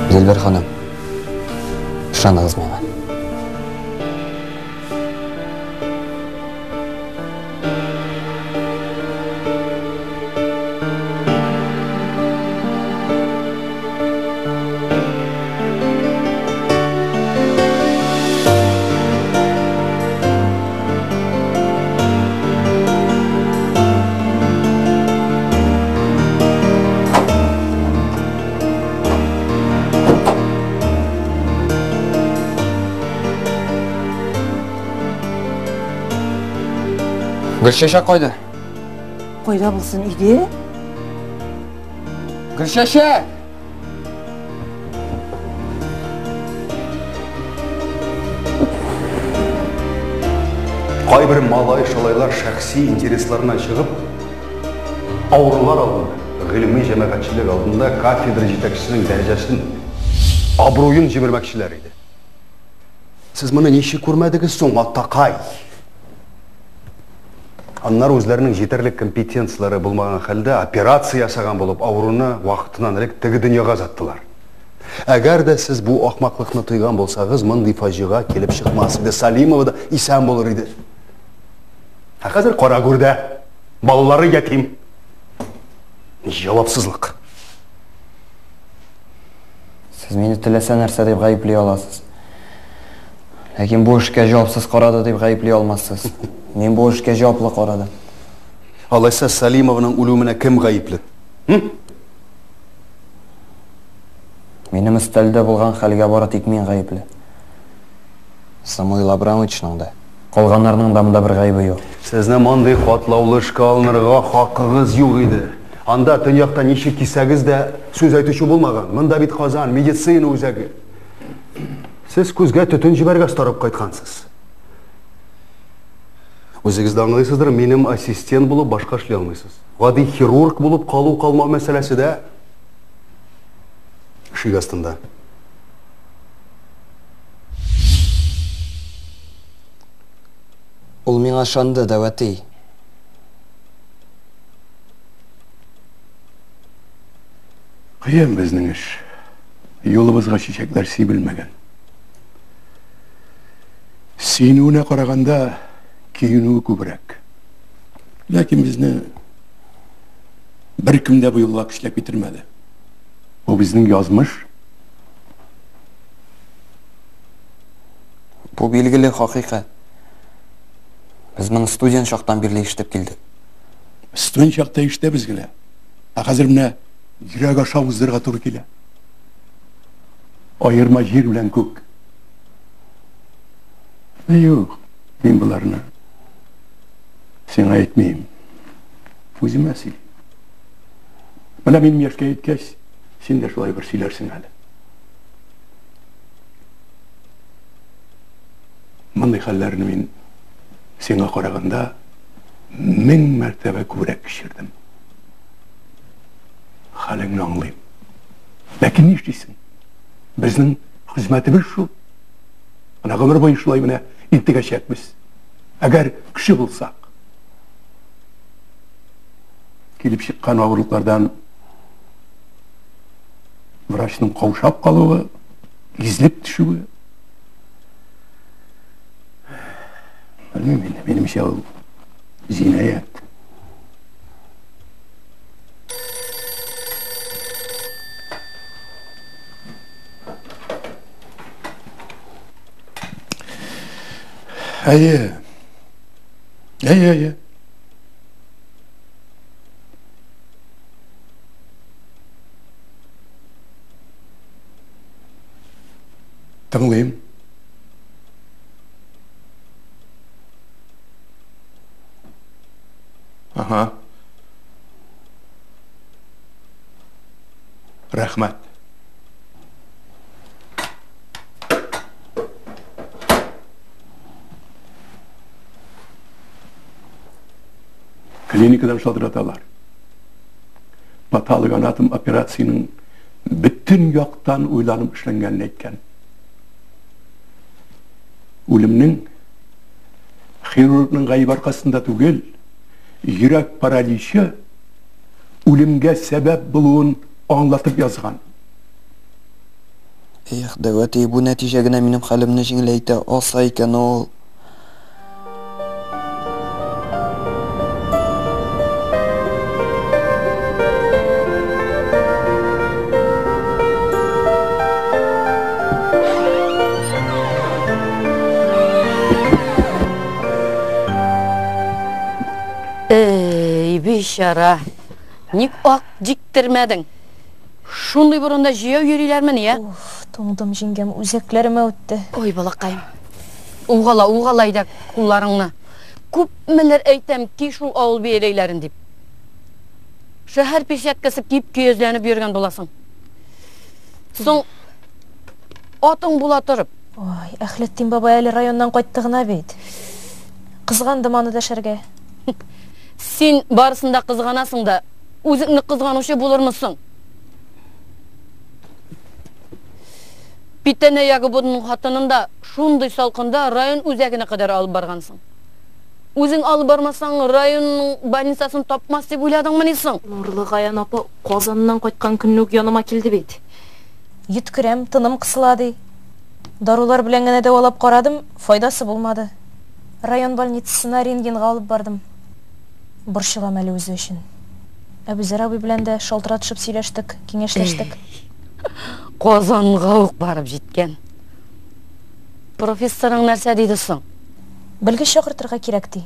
Дилбәр ханым, ышаныгыз миңа. Гөлчәчәк кайда? Кайда булсын өйдә? Гөлчәчәк! Кайбер малай-шалайлар шәхси интересларыннан чыгып, авырулар алдында, гыйльми җәмәгатьчелек алдында кафедра җитәкчесенең дәрәҗәсен, абруен җимермәкчеләр иде. Сез моны ничек күрмәдегез соң, атакай? Аннары үзләренең җитәрлек компетенцияләре булмаган хәлдә операция ясаган булып, авыруны вакытыннан элек теге дөньяга озаттылар. Әгәр дә сез бу ахмаклыкны тойган булсагыз, мондый фаҗига килеп чыкмас иде, Салимова да исән булыр иде. Ә хәзер кара гүрдә, балалары ятим. Җавапсызлык. Сез мине теләсә нәрсә дип гаепли аласыз. Ләкин бу эшкә җавапсыз карады дип гаепли алмассыз. Мин бу эшкә җаваплы карадым. Алайса Салимованың үлүменә кем гаепле? Минем өстәлдә булган хәлгә бары тик мин гаепле. Самуил Абрамовичның да, калганнарның да монда бер гаебе юк. Сезнең мондый катлаулы эшкә алынырга хакыгыз юк иде. Анда төньякта ничек кисәгез дә сүз әйтүче булмаган. Монда бит Казан, медицина үзәге. Сез күзгә төтен җибәргә остарып кайткансыз. Үзегез дә аңлыйсыздыр, минем ассистент булып башка эшли алмыйсыз. Гади хирург булып калу-калмау мәсьәләсе дә шик астында. Ул миңа ышанды, дәү әти. Кыен безнең эш. Юлыбызга чәчәкләр сибелмәгән. Сөенүенә караганда көенүе күбрәк. Ләкин безне беркем дә бу юлга көчләп китермәде. Бу безнең язмыш. Бу билгеле хакыйкать. Без моны студент чактан бирле ишетеп килдек. Студент чакта ишетәбез генә. Ә хәзер менә йөрәк аша уздырырга туры килә. Аерма җир белән күк. Юк, мин боларны сиңа әйтмим. Үземә сөйлим. Менә минем яшькә җиткәч, син дә шулай бер сөйләрсең әле. Мондый хәлләрне мин сиңа караганда мең мәртәбә күбрәк кичердем. Хәлеңне аңлыйм. Ләкин нишлисең? Безнең хезмәтебез шул. Менә гомер буе шулай менә интегәчәкбез. Әгәр кеше булсак. Килеп чыккан авырлыклардан врачның каушап калуы, изелеп төшүе. Белмим инде, минемчә ул җинаять. Әйе. Әйе, әйе. Тыңлыйм. Ага. Рәхмәт. Клиникадан шалтыраталар. Патологоанатом операциянең бөтен яктан уйланып эшләнгәнен әйткән. Үлемнең хирургның гаебе аркасында түгел, йөрәк параличы үлемгә сәбәп булуын аңлатып язган. Эх, дәү әти, бу нәтиҗә генә минем хәлемне җиңеләйтә алса икән ул. Эй, бичара. Ник ак җиктермәдең? Шундый борында җәяү йөриләрмени, ә? Уф, туңдым, җиңгәм, үзәкләремә үтте. Ой, балакаем. Угала, угала әйдә кулларыңны. Күпмелер әйтәм, ки шул авыл бияләйләрен дип. Шәһәр перчаткасы киеп көязләнеп йөргән буласың. Соң атың була торып. Ой, Әхлетдин бабай әле районнан кайтты гына бит. Кызгандым аны дәшәргә. Син барысын да кызганасың да, үзеңне кызганучы булырмы соң? Питәнә Ягубының хатынын да шундый салкында район үзәгенә кадәр алып баргансың. Үзең алып бармасаң, районның больницасын тапмас дип уйладыңмыни соң? Нурлыгаян апа Казаннан кайткан көнне үк яныма килде бит. Йөткерәм, тыным кысыла ди. Дарулар белән генә дәвалап карадым, файдасы булмады. Район больницасына рентгенга алып бардым. Борчылам әле үзе өчен. Әбүзәр абый белән дә шалтыратышып сөйләштек, киңәшләштек. Казанга ук барып җиткән. Профессорың нәрсә диде соң? Белгеч чакыртырга кирәк ди.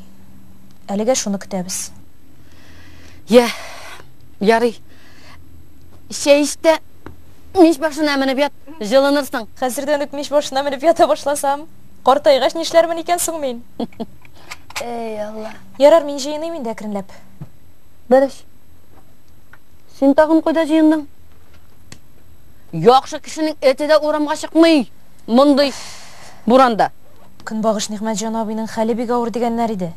Әлегә шуны көтәбез. Я, ярый. Чәй эч тә мич башына менеп ят, җылынырсың. Хәзердән үк мич башына менеп ята башласам, картайгач нишләрмен икән соң мин? Эй, Алла. Ярар, мин җыеныйм инде әкренләп. Бәрәч. Син тагын кайда җыендың? Яхшы кешенең эте дә урамга чыкмый мондый буранда. Көнбагыш Нигъмәтҗан абыйның хәле бик авыр дигәннәр иде.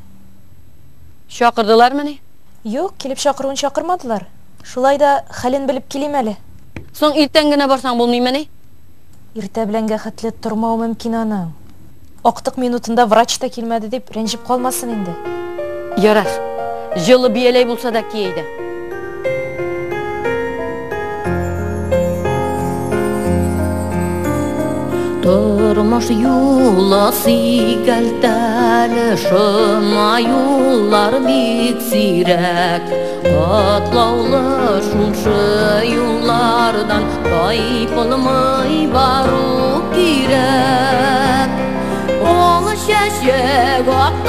Чакырдылармыни? Юк, килеп чакыруын чакырмадылар. Шулай да хәлен белеп килим әле. Соң иртән генә барсаң булмыймыни? Иртә беләнгә хәтле тормау мөмкин аның. Актык минутында врач та килмәде дип рәнҗеп калмасын инде. Ярар. Җылы бияләй булса да ки әйдә. Тормыш юлы сикәлтәле, шома юллар бик сирәк. Катлаулы шушы юллардан тайпылмый бару кирәк. Ал чәчәк ак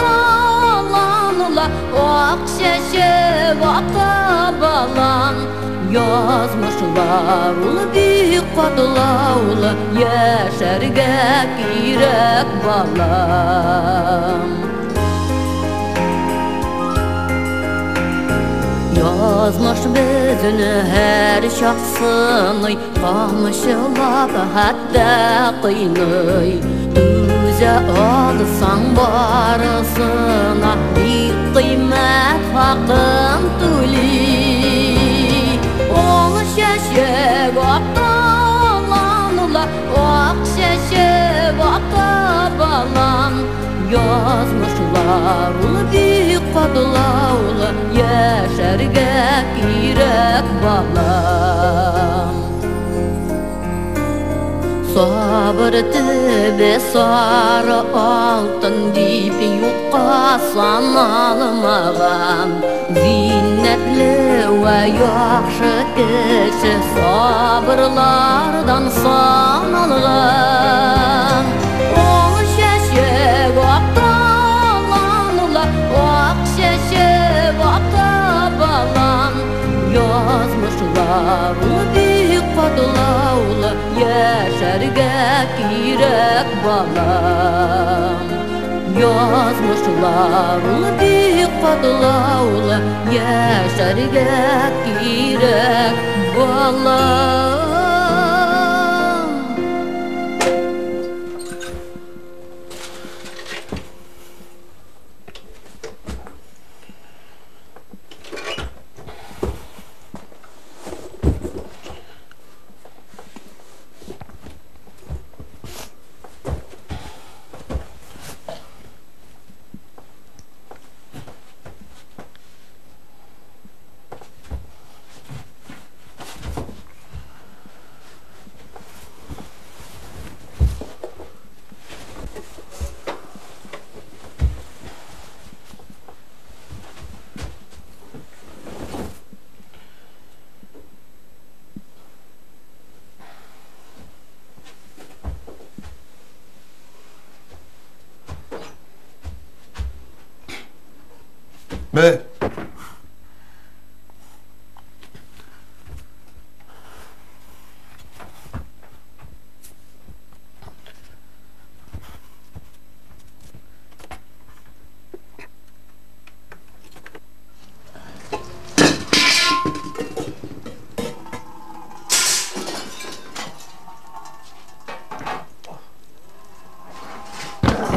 ак чәчәк ата балан. Язмышлар ул бик катлаулы, яшәргә кирәк балам. Язмыш безне һәр чак сыный, камчылап хәтта кыйный. Түзә алсаң барысына, бик кыйммәт хакын түли. Ал чәчәк ата-балан, ак чәчәк ата-балан. Язмышлар ул бик катлаулы, яшәргә кирәк балам. Сабыр төбе сары алтын дип юкка саналмаган. Зиннәтле вә яхшы кеше сабырлардан саналган. Ал чәчәк ата-балан, ак чәчәк ата-балан. Язмышлар ул бик катлаулы, яшәргә кирәк балам. Язмышлар ул бик катлаулы, яшәргә кирәк балам. Бе.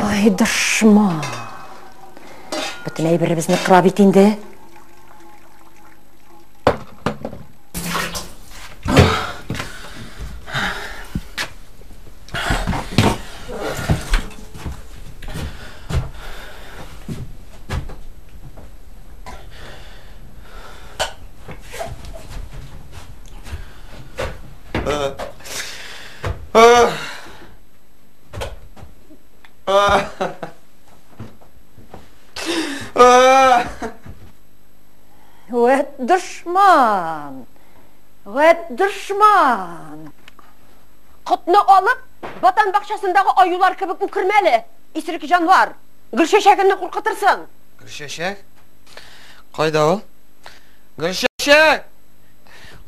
Ай, дошман. Бөтен әйберебезне кыра бит инде. Вәт дошман! Вәт дошман! Котны алып, Ватан бакчасындагы аюлар кебек үкермәле, исерек җанвар. Гөлчәчәгеңне куркытырсың. Гөлчәчәк? Кайда ул? Гөлчәчәк!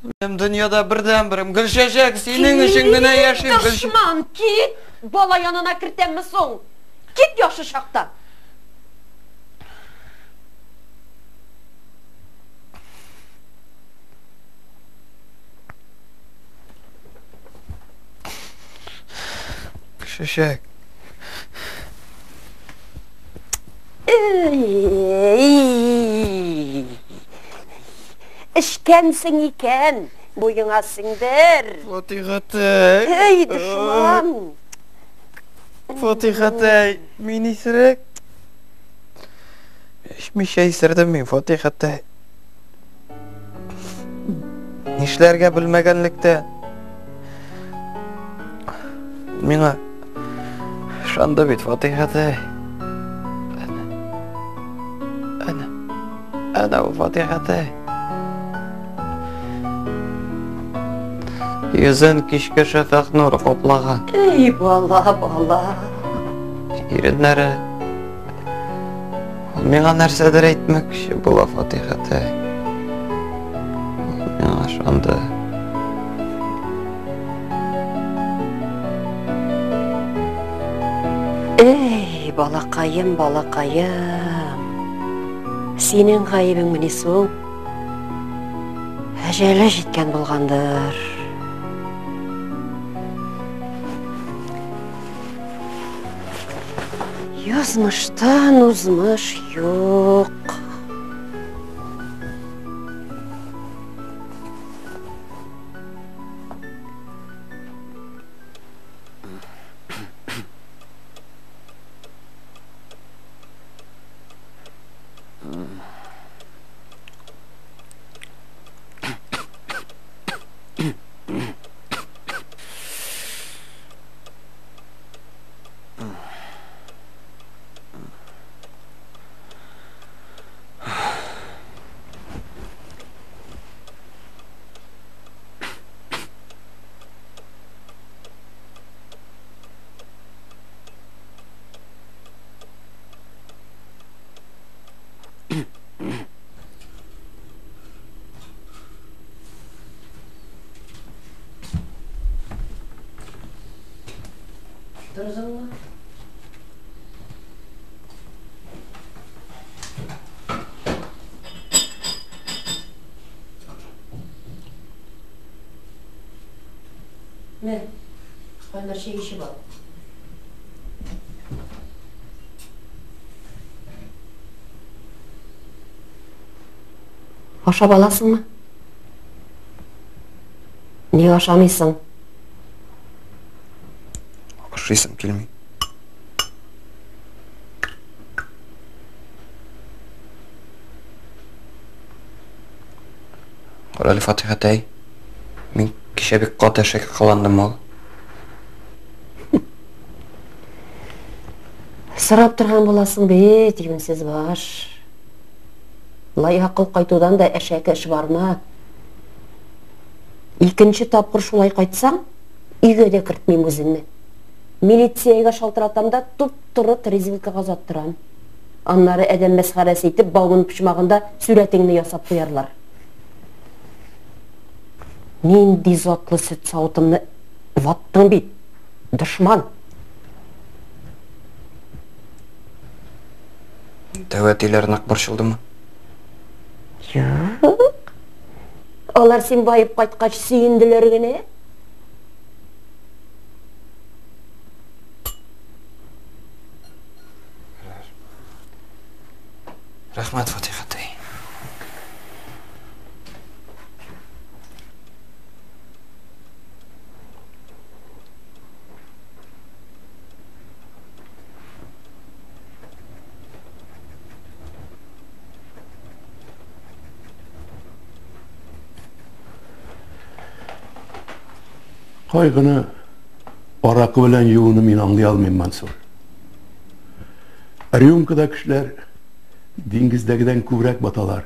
Минем дөньяда бердәнберем. Гөлчәчәк, синең өчен генә яшим. Дошман, кит! Бала янына кертәмме соң? Кит яхшы чакта. Гөлчәчәк. Эй! Эчкәнсең икән, буеңа сеңдер. Фатихатай. Эй, дошман! Фатихатай, мин исерек. Эчмичә исердем мин, Фатихатай. Нишләргә белмәгәнлектә миңа ышанды бит Фатихатай. Әнә. Әнә. Әнә ул Фатихатай. Йөзен кичке шәфәкъ нуры каплаган. Эй, бала, бала. Иреннәре Ул миңа нәрсәдер әйтмәкче була, Фатихатай. Ул миңа ышанды. Эй, балакаем, балакаем. Синең гаебеңмени соң? Әҗәле җиткән булгандыр. Язмыштан узмыш юк. Тордыңмы? Мә, кайнар чәй эчеп ал. Ашап аласыңмы? Ник ашамыйсың? Ашыйсым килми. Карале, Фатихатай, мин кичә бик каты әшәке кыландым ул. Сорап торган буласың бит, юньсез баш. Болай акыл кайтудан да әшәке эш бармы? Икенче тапкыр шулай кайтсаң, өйгә дә кертмим үзеңне. Милициягә шалтыратам да туп-туры трезвилкага озаттырам. Аннары адәм мәсхәрәсе итеп вагон почмагында сурәтеңне ясап куярлар. Нинди затлы сөт савытымны ваттың бит, дошман. Дәү әтиләр нык борчылдымы? Юк. Алар син баеп кайткач сөенделәр генә. Рәхмәт, Фатихәттәй. Кайгыны аракы белән юуны мин аңлый алмыйм, Мансур. Рюмкада кешеләр диңгездәгедән күбрәк баталар.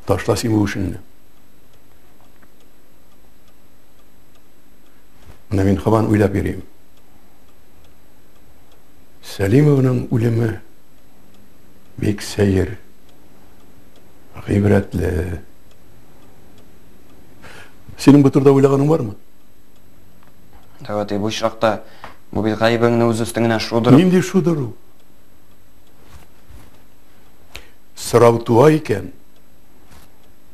Ташла син бу эшеңне. Менә мин һаман уйлап йөрим. Сәлимованың үлеме бик сәер, гыйбрәтле. Синең бу турыда уйлаганың бармы? Дәү әти, бу очракта бу бит гаебеңне үз өстеңнән шудырып. Нинди шудыру? Сорау туа икән,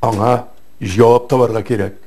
аңа җавап табарга кирәк.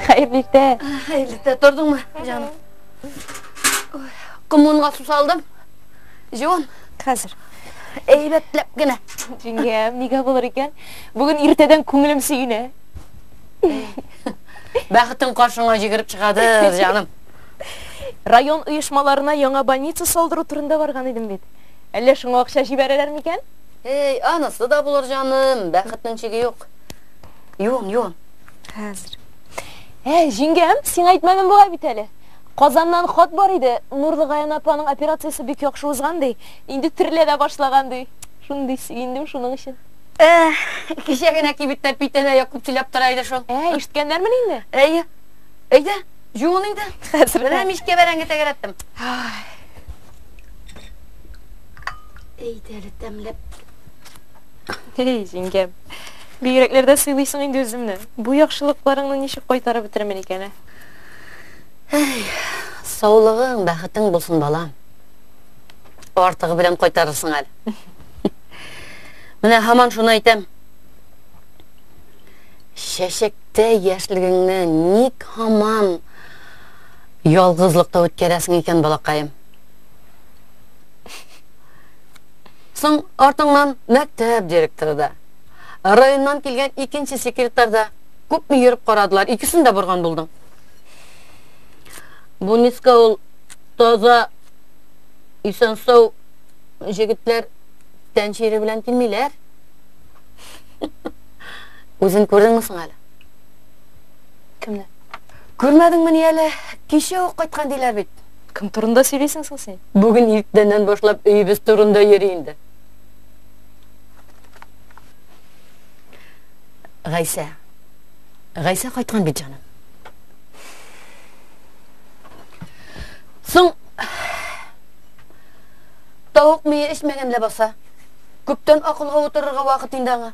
Хәерле иртә. Хәерле иртә. Тордыңмы, җаным? Коммунга су салдым. Җуын. Хәзер. Әйбәтләп кенә. Җиңгәм, нигә булыр икән? Бүген иртәдән күңелем сөенә. Бәхетең каршыңа йөгереп чыгадыр, җаным. Район оешмаларына яңа больница салдыру турында барган идем бит. Әллә шуңа акча җибәрәләр микән? Эй, анысы да булыр, җаным. Бәхетнең чиге юк. Юын, юын. Хәзер. Ә, җиңгәм, сиңа әйтмәдем бугай бит әле. Казаннан хат бар иде. Нурлыгаян апаның операциясе бик яхшы узган ди. Инде терелә дә башлаган ди. Шундый сөендем шуның өчен. Ә, кичә генә кибеттә Питәнә Якуб сөйләп тора иде шул. Ә, ишеткәннәрмени инде? Әйе. Әйдә, юын инде. Хәзер. Менә мичкә бәрәңге тәгәрәттем. Әйдә әле тәмләп. Эй, җиңгәм. Бигрәкләр дә сыйлыйсың инде үземне. Бу яхшылыкларыңны ничек кайтарып бетерермен икән, ә? Әй, саулыгың, бәхетең булсын, балам. Артыгы белән кайтарырсың әле. Менә һаман шуны әйтәм. Чәчәктә яшьлегеңне ник һаман ялгызлыкта үткәрәсең икән, балакаем? Соң артыңнан мәктәп директоры да, районнан килгән икенче секретарь да күпме йөреп карадылар, икесен дә борган булдың. Бу ниска ул таза, исән-сау җегетләр тән чире белән килмиләр. Үзен күрдеңме соң әле? Кемне? Күрмәдеңмени әле? Кичә үк кайткан диләр бит. Кем турында сөйлисең соң син? Бүген иртәннән башлап өебез турында йөри инде. Гайсә. Гайсә кайткан бит, җаным. Соң Тавык мие эчмәгән ләбаса. Күптән акылга утырырга вакыт инде аңа.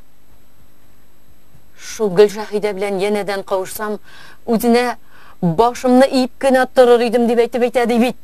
Шул Гөлшәһидә белән янәдән кавышсам, үзенә башымны иеп кенә торыр идем дип әйтеп әйтә ди бит.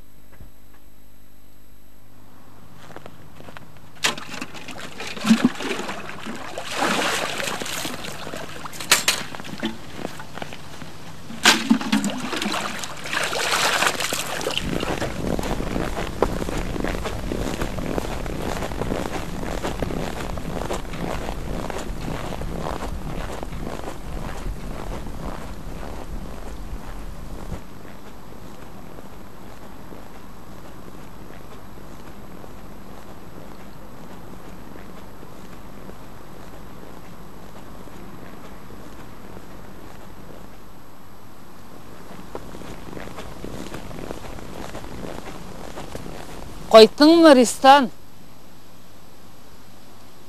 Кайттыңмы, Ристан?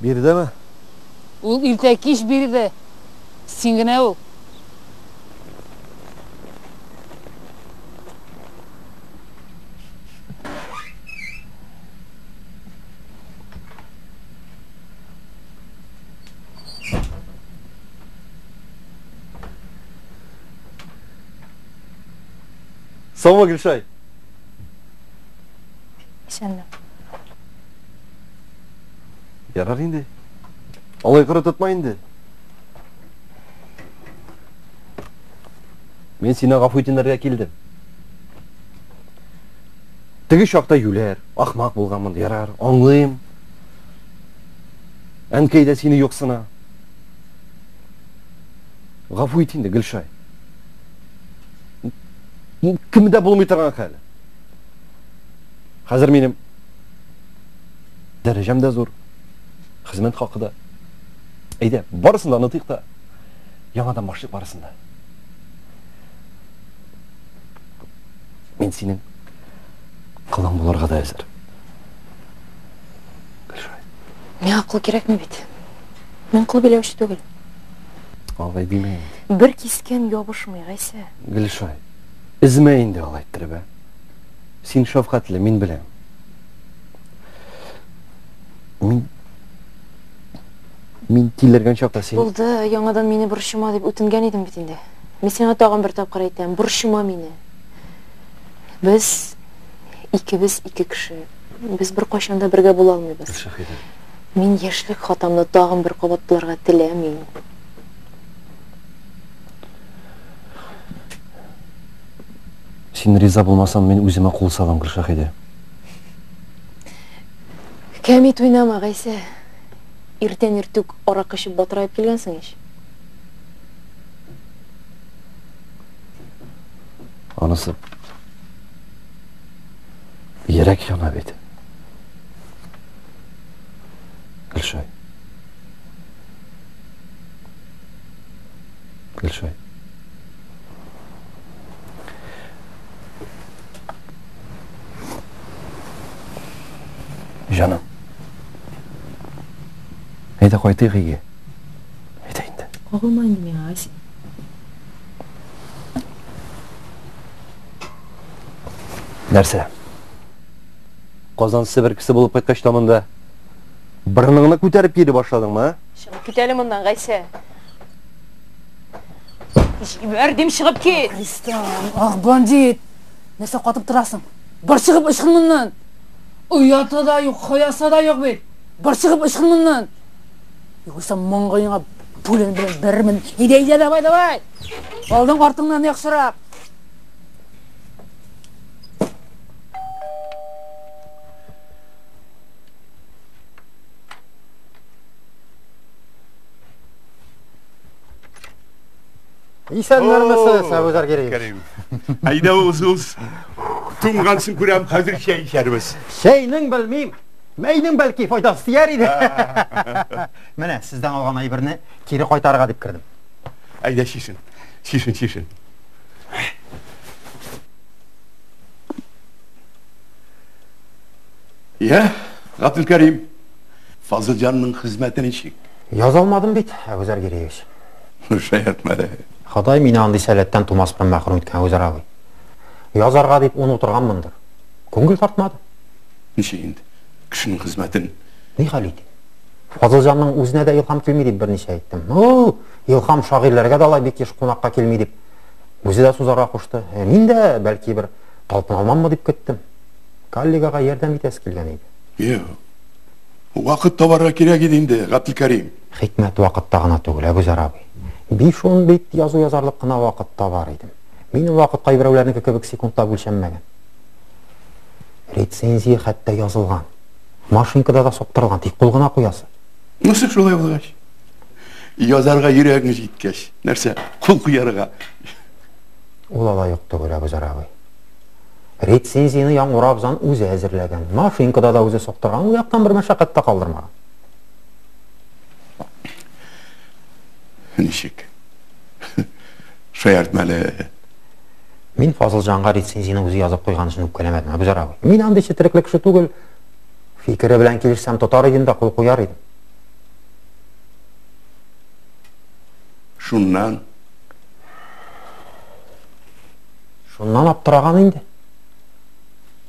Бирдеме? Ул иртә кич бирде. Син генә ул. Саумы, Гөлшай? Исәнме. Ярар инде. Алай коры тотма инде. Мин сине гафу итенергә килдем. Теге чакта юләр, ахмак булганмын, ярар, аңлыйм. Әнкәй дә сине юксына. Гафу ит инде, Гөлшай. Кемдә булмый торган хәл. Хәзер минем дәрәҗәм дә зур, хезмәт хакы да. Әйдә, барысын да онытыйк та, яңадан башлыйк барысын да. Мин синең колың булырга да әзер. Гөлшай. Миңа кул кирәкми бит. Мин кул биләүче түгел. Алай димә инде. Бер кискән ябышмый, Гайсә. Гөлшай, өзмә инде алай иттереп, ә? Син шәфкатьле, мин беләм. Мин Мин тилергән чакта син Булды, яңадан мине борчыма дип үтенгән идем бит инде. Мин сиңа тагын бер тапкыр әйтәм, борчыма мине. Без икебез ике кеше. Без беркайчан да бергә була алмыйбыз. Гөлшәһидә. Мин яшьлек хатамны тагын бер кабатларга теләмим. Син риза булмасаң, мин үземә кул салам, Гөлшәһидә. Кәмит уйнама, Гайсә. Иртән иртүк аракы эчеп батыраеп килгәнсең ич. Анысы йөрәк яна бит. Гөлшай. Гөлшай. Җаным. Әйдә кайтыйк өйгә. Әйдә инде. Кагылма инде миңа, Гайсә. Нәрсә? Казан себеркесе булып кайткач та монда борыныңны күтәреп йөри башладыңмы, а? Чыгып кит әле моннан, Гайсә. Җибәр дим, чыгып кит. Ристан, ах, бандит! Нәрсә катып торасың? Бар чыгып ычкын моннан! Ояты да юк, хаясы да юк бит. Бар чыгып ычкын моннан! Югыйсә маңгаеңа пуляң белән бәрермен. Әйдә, әйдә, давай, давай! Алдың артыңнан яхшырак. Исәннәрмесез, Әбүзәр Гиреевич. Кәрим. Әйдә уз, уз. Туңгансың күрәм, хәзер чәй эчәрбез. Чәйнең белмим. Мәйнең бәлки файдасы тияр иде. Менә сездән алган әйберне кире кайтарырга дип кердем. Әйдә чишен. Чишен, чишен. Я, Габделкәрим, Фазылҗанның хезмәте ничек? Яза алмадым бит, Әбүзәр Гиреевич. Шаяртма әле. Ходай мине андый сәләттән тумас белән мәхрүм иткән, Әбүзәр абый. Язарга дип ун утырганмындыр. Күңел тартмады. Ничек инде? Кешенең хезмәтен. Ни хәл итим? Фазылҗанның үзенә дә илһам килми дип берничә әйттем. Ул илһам шагыйрьләргә дә алай бик еш кунакка килми дип үзе дә сузарга кушты. Ә мин дә бәлки бер талпына алмаммы дип көттем. Коллегага ярдәм итәсе килгән иде. Юк. Вакыт табарга кирәк иде инде, Габделкәрим. Хикмәт вакытта гына түгел, Әбүзәр абый. Биш-ун бит язу язарлык кына вакыт табар идем. Минем вакыт кайберәүләрнеке кебек секундлап үлчәнмәгән. Рецензия хәтта язылган. Машинкада да суктырылган, тик кул гына куясы. Нәрсә шулай булгач? Язарга йөрәгең җиткәч, нәрсә, кул куярга? Ул алай ук түгел, Әбүзәр абый. Рецензияне Яңгура абзан үзе әзерләгән. Машинкада да үзе суктырган, ул яктан бер мәшәкать тә калдырмаган. Ничек? Шаяртма әле. Мин Фазылҗанга рецензияне үзе язып куйган өчен үпкәләмәдем, Әбүзәр абый. Мин андый четерекле кеше түгел. Фикере белән килешсәм, тотар идем дә кул куяр идем. Шуннан? Шуннан аптыраган инде.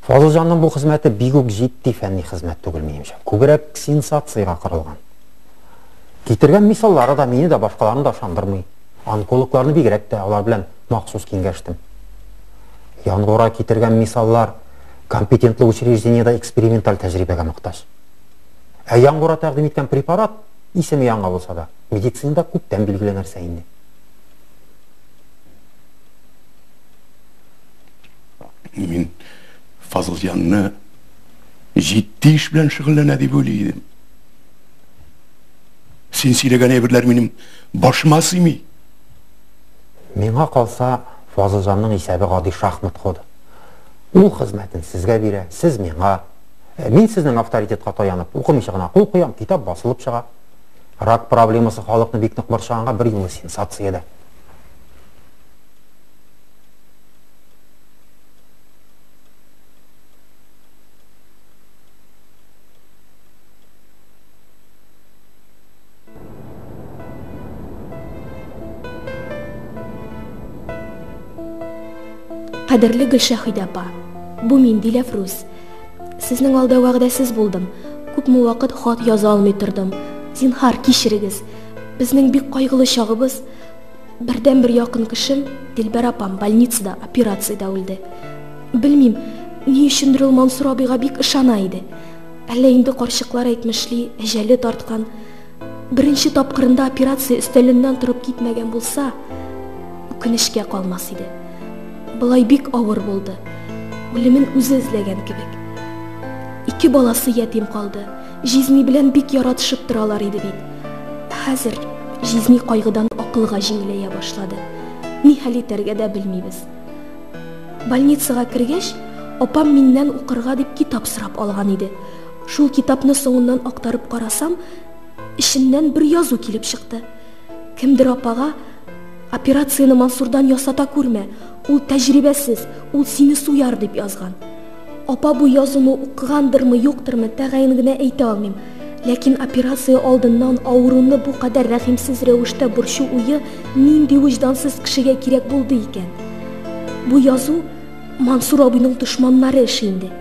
Фазылҗанның бу хезмәте бик үк җитди фәнни хезмәт түгел, минемчә. Күбрәк сенсациягә корылган. Китергән мисаллары да мине дә, башкаларны да ышандырмый. Онкологларны бигрәк тә, алар белән махсус киңәштем. Янгура китергән мисаллар компетентлы учреждениедә эксперименталь тәҗрибәгә мохтаҗ. Ә Янгура тәкъдим иткән препарат, исеме яңа булса да, медицинада күптән билгеле нәрсә инде. Мин Фазылҗанны җитди эш белән шөгыльләнә дип уйлый идем. Син сөйләгән әйберләр минем башыма сыймый. Миңа калса, Фазылҗанның исәбе гади шахмат ходы. Ул хезмәтен сезгә бирә, сез миңа. Э, мин сезнең авторитетка таянып, укымыйча гына кул куям, китап басылып чыга. Рак проблемасы халыкны бик нык борчыганга бер юлы сенсация дә. Кадерле Гөлшәһидә апа, бу мин, Диләфрүз. Сезнең алда вәгъдәсез булдым. Күпме вакыт хат яза алмый тордым. Зинһар, кичерегез. Безнең бик кайгылы чагыбыз. Бердәнбер якын кешем, Дилбәр апам, больницада, операциядә үлде. Белмим, ни өчендер ул Мансур абыйга бик ышана иде. Әллә инде карчыклар әйтмешли, әҗәле тарткан. Беренче тапкырында операция өстәленнән торып китмәгән булса, үкенечкә калмас иде. Болай бик авыр булды. Үлемен үзе эзләгән кебек. Ике баласы ятим калды. Җизни белән бик яратышып торалар иде бит. Хәзер җизни кайгыдан акылга җиңеләя башлады. Ни хәл итәргә дә белмибез. Больницага кергәч, апам миннән укырга дип китап сорап алган иде. Шул китапны соңыннан актарып карасам, эченнән бер язу килеп чыкты. Кемдер апага Операцияне Мансурдан ясата күрмә, ул тәҗрибәсез, ул сине суяр дип язган. Апа бу язуны укыгандырмы, юктырмы, тәгаен генә әйтә алмыйм. Ләкин операция алдыннан авыруны бу кадәр рәхимсез рәвештә борчу уе нинди вөҗдансыз кешегә кирәк булды икән? Бу язу Мансур абыйның дошманнары эше инде.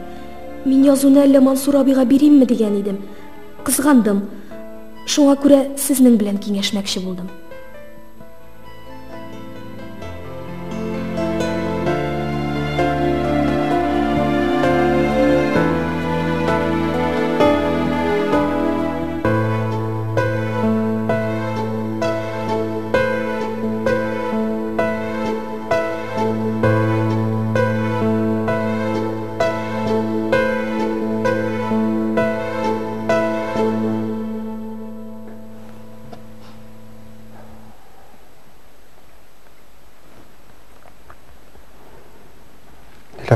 Мин язуны әллә Мансур абыйга биримме дигән идем. Кызгандым. Шуңа күрә сезнең белән киңәшмәкче булдым.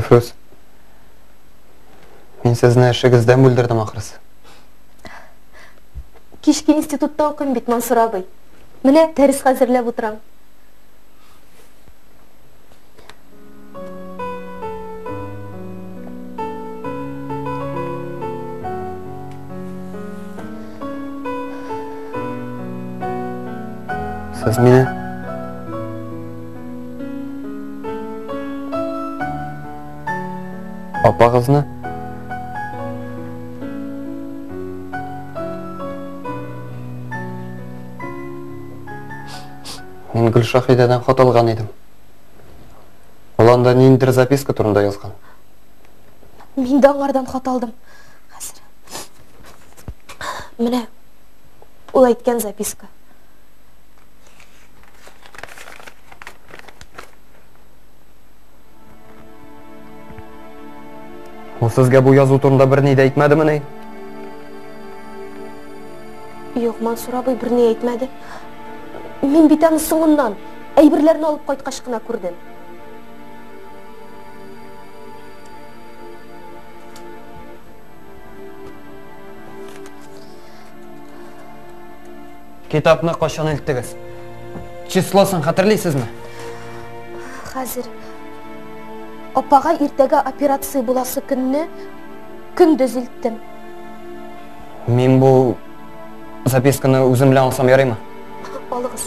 Диләфрүз, мин сезне эшегездән бүлдердем ахрысы. Кичке институтта укыйм бит, Мансур абый. Менә дәрес хәзерләп утырам. Сез мине апагызны Мин Гөлшаһидәдән хат алган идем. Ул анда ниндидер записка турында язган. Мин дә аңардан хат алдым. Хәзер. Менә ул әйткән записка. Ул сезгә бу язу турында берни дә әйтмәдемени? Юк, Мансур абый берни әйтмәде. Мин бит аны соңыннан, әйберләрне алып кайткач кына күрдем. Китапны кайчан илттегез? Числосын хәтерлисезме? Хәзер. Апага иртәгә операция буласы көнне көндез илттем. Мин бу записканы үзем белән алсам ярыймы? Алыгыз.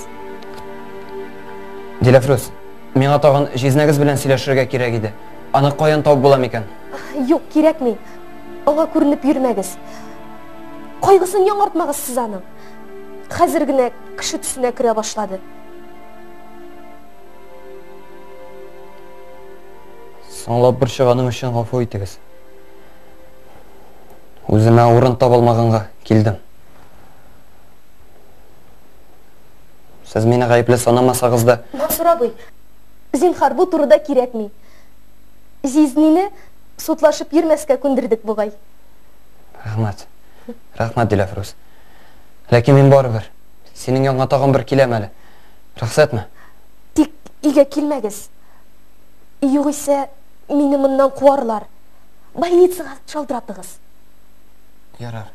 Диләфрүз, миңа тагын җизнәгез белән сөйләшергә кирәк иде. Аны каян табып була микән? Юк, кирәкми. Аңа күренеп йөрмәгез. Кайгысын яңартмагыз сез аның. Хәзер генә кеше төсенә керә башлады. Соңлап борчыганым өчен гафу итегез. Үземә урын таба алмаганга килдем. Сез мине гаепле санамасагыз да... Мансур абый, зинһар, бу турыда кирәкми. Җизнине судлашып йөрмәскә күндердек бугай. Рәхмәт. Рәхмәт, Диләфрүз. Ләкин мин барыбер синең янга тагын бер киләм әле. Рөхсәтме? Тик өйгә килмәгез. Югыйсә, мине моннан куарлар. Больницага шалтыратыгыз. Ярар.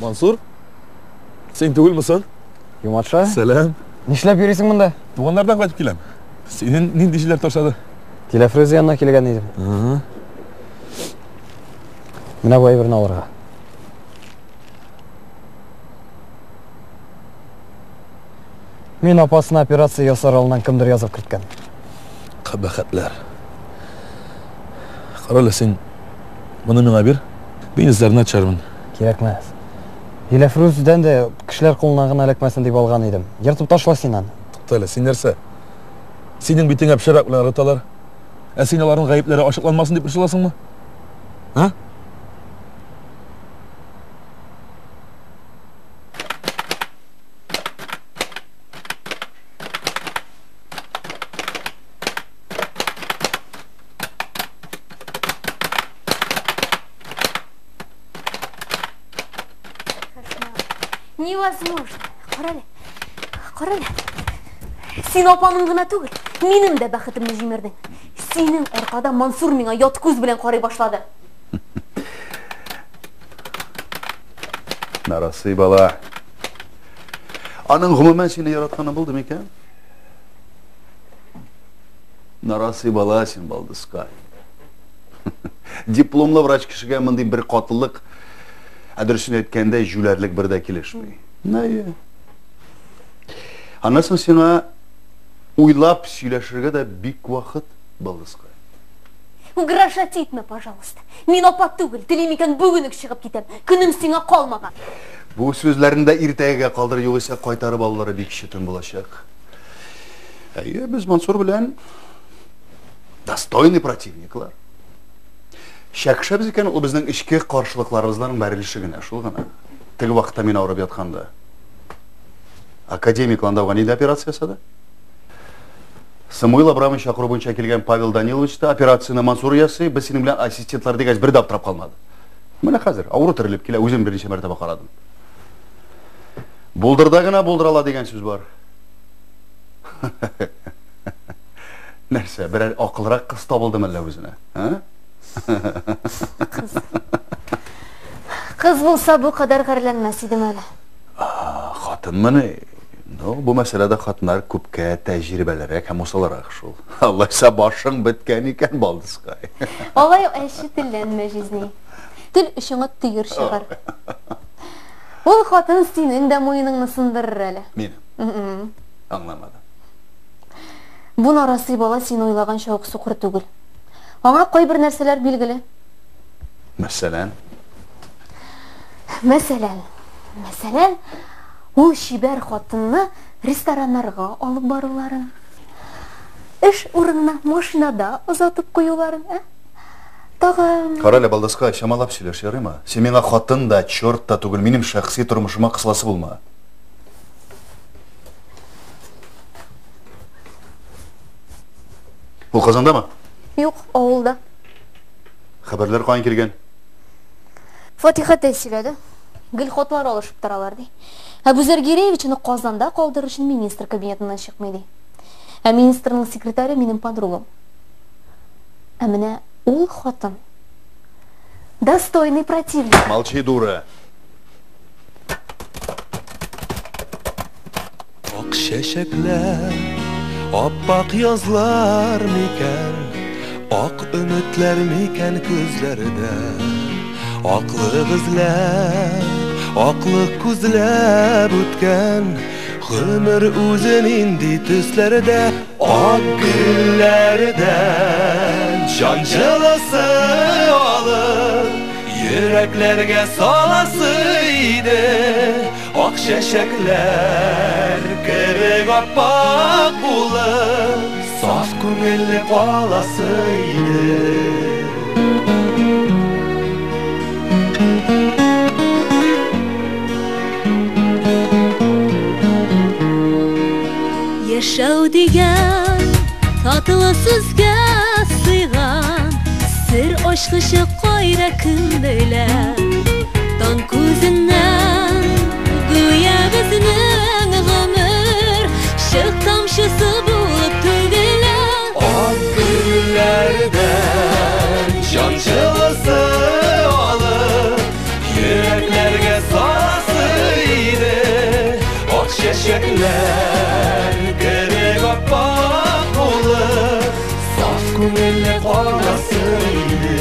Мансур? Син түгелме соң? Юматша? Сәлам. Нишләп йөрисең монда? Туганнардан кайтып киләм. Синең нинди җилләр ташлады? Диләфрүз янына килгән идем. Менә бу әйберне алырга. Мин апасына операция ясар алдыннан кемдер язып керткән. Кабахәтләр. Карале, син моны миңа бир. Мин эзләренә төшәрмен. Кирәкмәс. Диләфрүздән дә кешеләр кулына гына эләкмәсен дип алган идем. Ертып ташла син аны. Тукта әле, син нәрсә? Синең битеңә пычрак белән ыргыталар. Ә син аларның гаепләре ачыкланмасын дип борчыласыңмы? А? Невозможно. Карале. Карале. Син апаның гына түгел, минем дә бәхетемне җимердең. Синең аркада Мансур миңа ят күз белән карый башлады. Нарасый бала. Аның гомумән сине яратканы булды микән? Нарасый бала син, балдызкай. Дипломлы врач кешегә мондый бер катылык, ә дөресен әйткәндә, җүләрлек бер дә килешми. Әйе. Аннан соң сиңа уйлап сөйләшергә дә бик вакыт, балдызкай. Угрожать итмә, пожалуйста. Мин апа түгел, телим икән бүген үк чыгып китәм. Көнем сиңа калмаган. Бу сүзләрне дә иртәгәгә калдыр, югыйсә кайтарып алулары бик читен булачак. Әйе, без Мансур белән достойный противниклар. Чәкешәбез икән, ул безнең эчке каршылыкларыбызның бәрелеше генә, шул гына. Теге вакытта мин авырып ятканда. Академик Ландауга нинди операция ясады? Самуил Абрамович чакыру буенча килгән Павел Данилович та операцияне Мансур ясый, без синең белән ассистентлар дигәч бер дә аптырап калмады. Менә хәзер авыру терелеп килә, үзем берничә мәртәбә карадым. Булдырда гына булдырала дигән сүз бар. Нәрсә, берәр акылрак кыз табылды мәллә үзенә? А? Кыз. Кыз булса бу кадәр гарьләнмәс идем әле. Хатынмыни? Ну, бу мәсьәләдә хатыннар күпкә тәҗрибәлерәк һәм усалрак шул. Алайса башың беткән икән, балдызкай. Алай ук әче телләнмә, җизни. Тел очыңа төер чыгар. Ул хатын синең дә муеныңны сындырыр әле. Минем? Аңламадым. Бу нарасый бала син уйлаганча ук сукыр түгел. Аңа кайбер нәрсәләр билгеле. Мәсәлән? Мәсәлән, мәсәлән, ул чибәр хатынны рестораннарга алып баруларын, эш урынына машинада озатып куюларын, ә? Тагын... Кара әле, балдаска, чамалап сөйләш, ярыймы? Син миңа хатын да, черт та түгел, минем шәхси тормышыма кысыласы булма. Ул Казандамы? Юк, авылда. Хәбәрләр каян килгән? Фатиха тәй сөйләде. Гел хатлар алышып торалар, ди. Әбүзәр Гиреевичны Казанда калдырыр өчен министр кабинетыннан чыкмый, ди. Ә министрның секретаре минем подругам. Ә менә ул хатын достойный противник. Молчи, дура. Ак чәчәкләр, аппак язлар микән, ак өметләр микән күзләрдә? Аклык эзләп, аклык күзләп үткән гомер үзе нинди төсләрдә? Ак гөлләрдән җан җылысы алып, йөрәкләргә саласы иде. Ак чәчәкләр кебек аппак булып, саф күңелле каласы иде. Яшәү дигән татлы сүзгә сыйган сер ачкычы кайда кем белә? Таң күзеннән гүя безнең гомер чык тамчысы булып түгелә. Ак гөлләрдән җан җылысы алып, йөрәкләргә саласы иде. Ак чәчәкләр кебек аппак булып, саф күңелле каласы иде.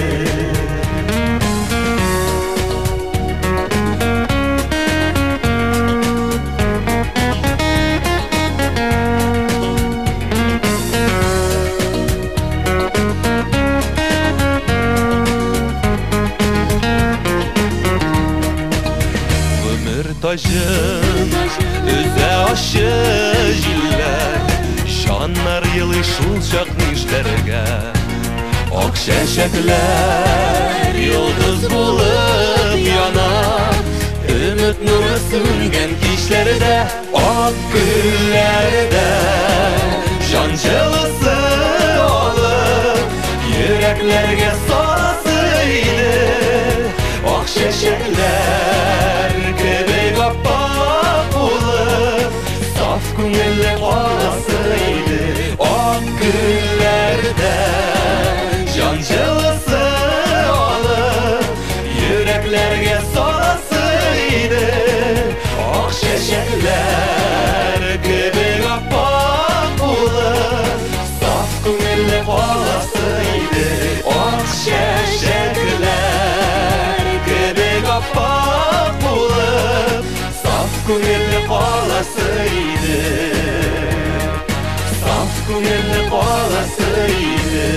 Гомер таҗын өзә ачы җилләр, җаннар елый шул чак нишләргә? Ак чәчәкләр йолдыз булып яна, өмет нуры сүнгән кичләрдә. Ак гөлләрдә җан җылысы алып, йөрәкләргә саласы иде. Ак чәчәкләр кебек аппак булып, саф күңелле каласы иде. Ак гөлләрдә җан җылысы алып, йөрәкләргә саласы иде. Ак чәчәкләр кебек аппак булып, саф күңелле каласы иде. Ак чәчәкләр кебек аппак булып, саф күңелле каласы иде. Саф күңелле каласы иде.